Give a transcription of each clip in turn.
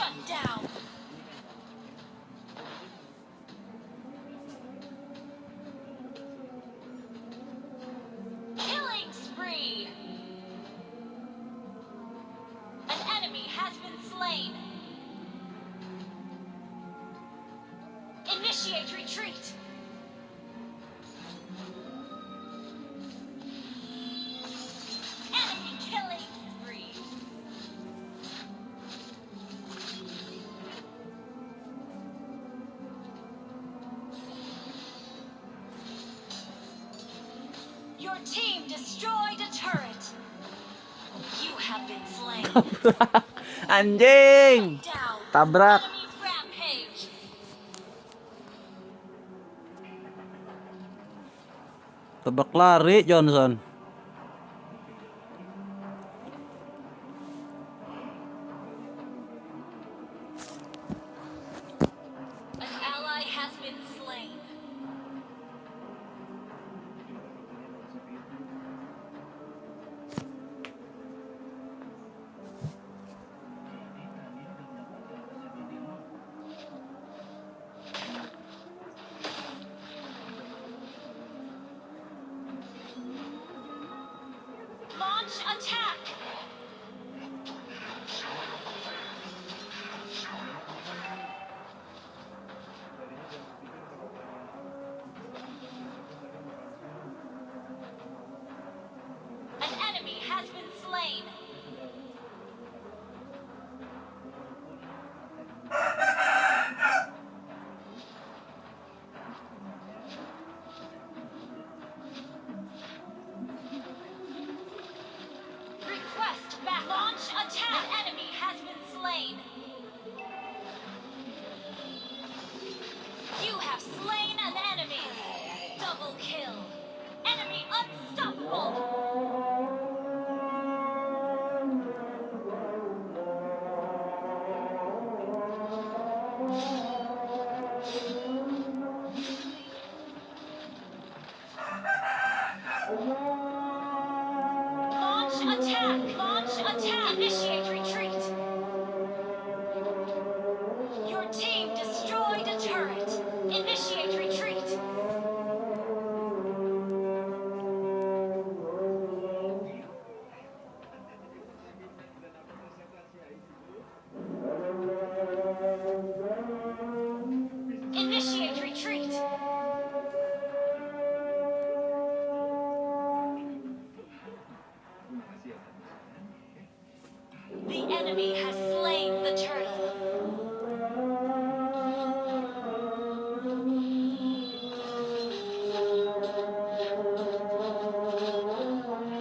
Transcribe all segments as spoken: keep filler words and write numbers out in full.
Shut down. Killing spree. An enemy has been slain. Initiate retreat. Enemy killing spree. Your team destroyed a turret. You have been slain. Anjing! Down. Tabrak. Enemy rampage. Tabrak lari, Johnson. An ally has been slain. Launch attack! An enemy has been slain. Request back. Launch attack. An enemy has been slain. You have slain an enemy. Double kill. Enemy unstoppable. Launch attack! Launch attack! Initiate retreat! Your team destroyed a turret. Initiate retreat! Initiate retreat! The enemy has slain the turtle.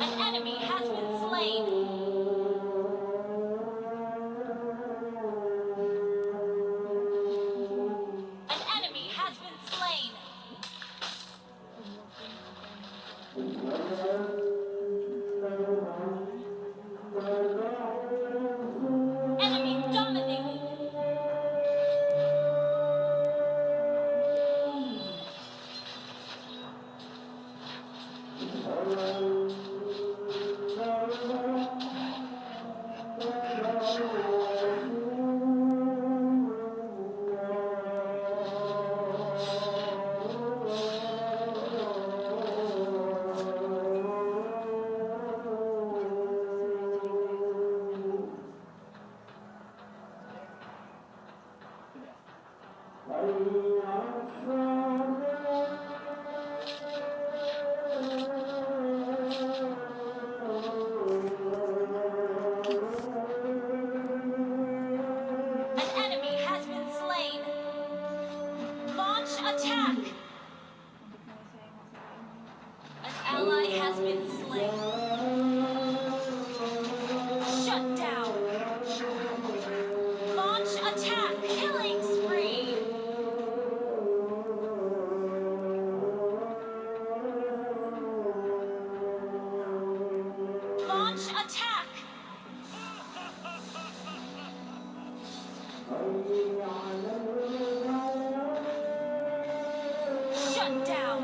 An enemy has been slain. An enemy has been slain. Enemy dominated. An enemy has been slain. Launch attack! An ally has been slain. Shut down. Launch attack. Killing spree. Launch attack. Shut down.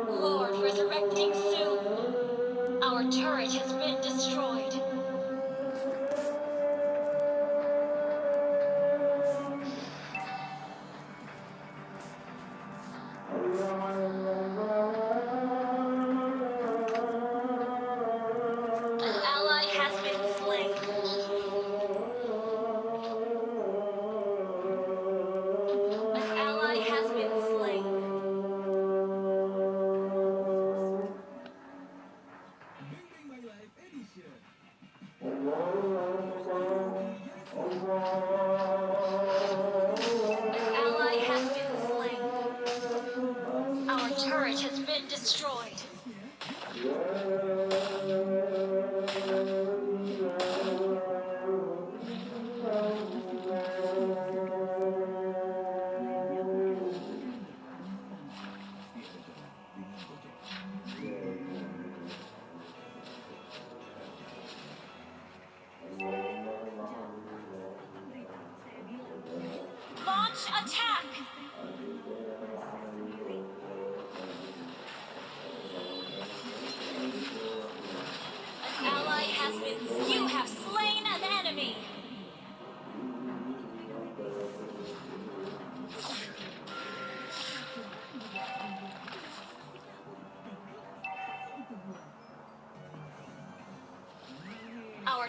Lord, resurrecting soon. Our turret has been destroyed.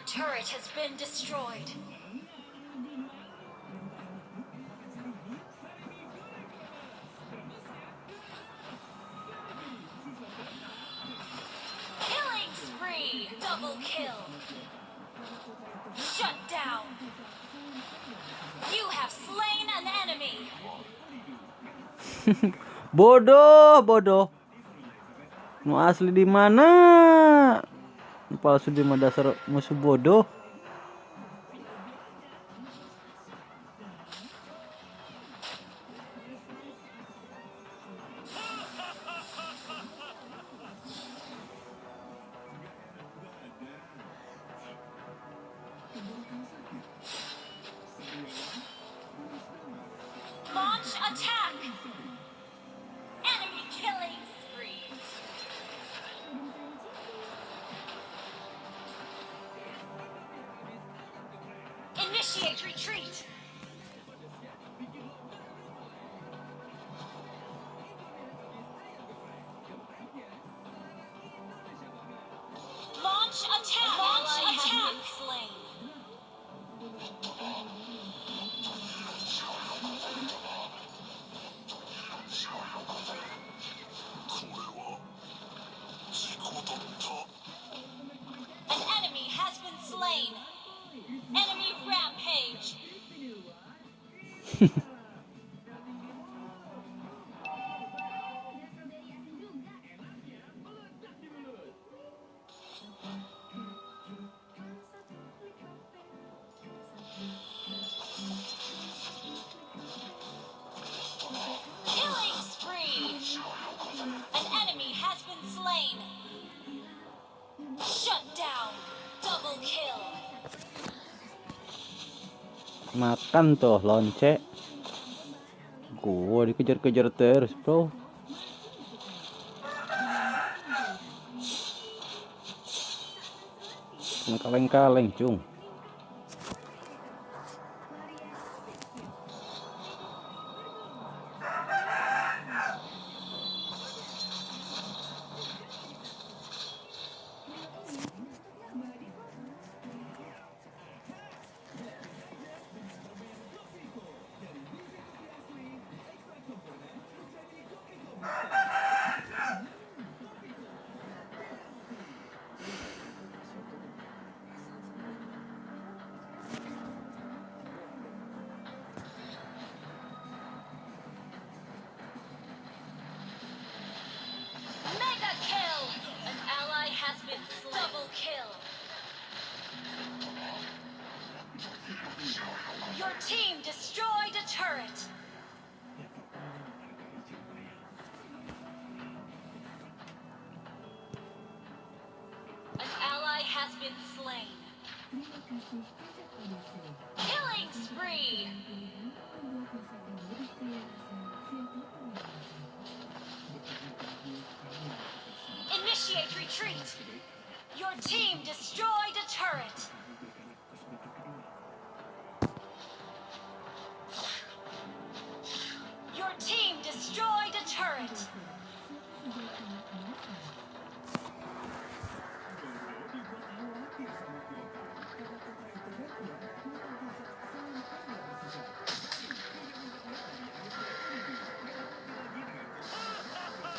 Turret has been destroyed. Killing spree! Double kill! Shut down! You have slain an enemy! Bodoh, bodoh. Nu asli di mana? Nu palsu di mana, dasar musuh bodoh. Launch attack! Enemy killing spree! Initiate retreat! Launch attack! Launch attack! Slain. An enemy has been slain. Enemy rampage. Killing spree! An enemy has been slain. Shut down. Double kill. Makan tuh loncek. Gua dikejar-kejar terus, bro. Kaleng-kaleng, cung. Mega kill! An ally has been slain. Double kill! Your team destroyed a turret. An ally has been slain. Killing spree! Initiate retreat! Your team destroyed a turret. Your team destroyed a turret.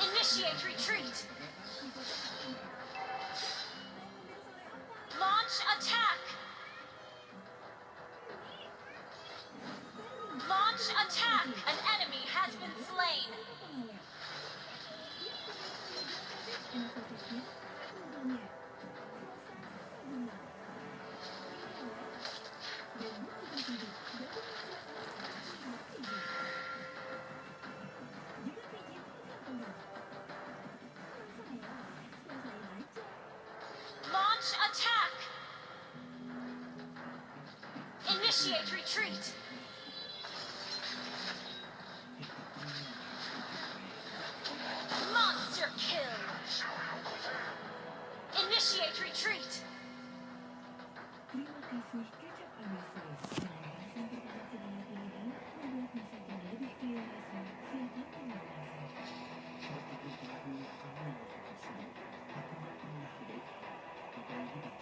Initiate retreat. Launch attack. Launch attack. An enemy has been slain. Launch attack. Initiate retreat. Monster kill. Initiate retreat. Terima kasih kerja panas. Semoga sampai bertemu lagi, dan membuat masa kami lebih kaya rasa. Siapa pun yang rasa.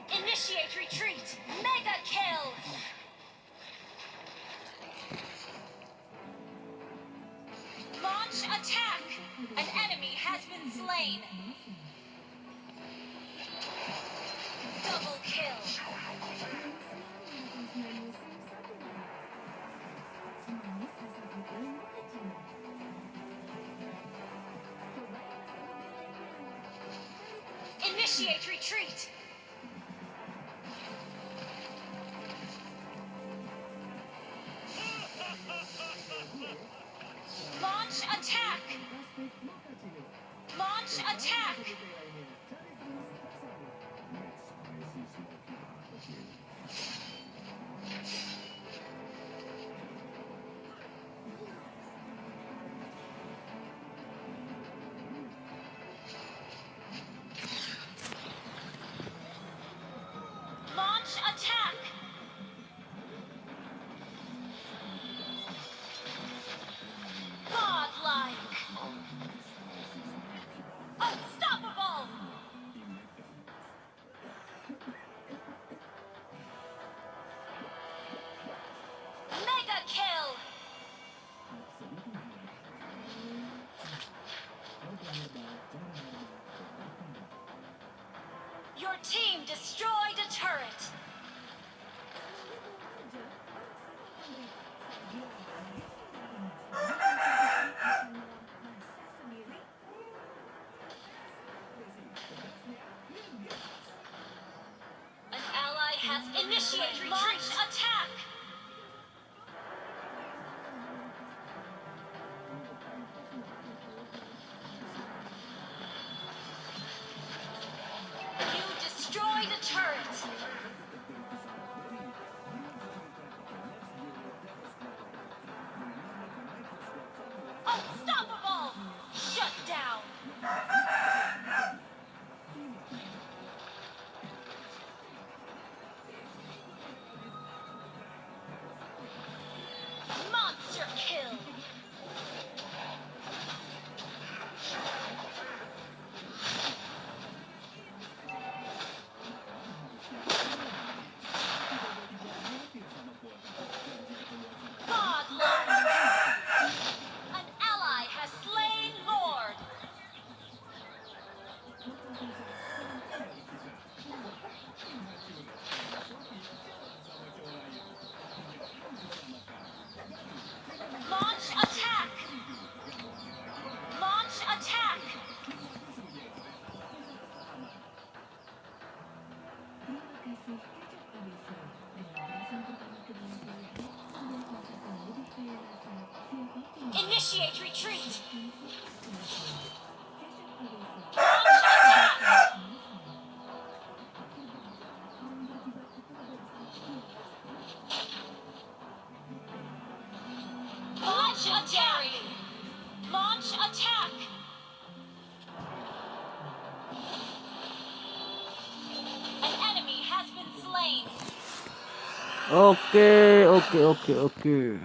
Initiate Initiate retreat. Mega kill. Launch attack. An enemy has been slain. Double kill. Initiate retreat. Launch attack. Launch attack. Launch attack. Godlike. Unstoppable. Mega kill. Your team destroyed a turret. An ally has initiated retreat. Launch attack. You destroyed a turret. Unstoppable! Shut down! Monster kill! Godlike! An ally has slain Lord! Launch attack! Launch attack! Initiate retreat! Launch attack! Launch attack! Launch attack! An enemy has been slain. OK，OK，OK，OK。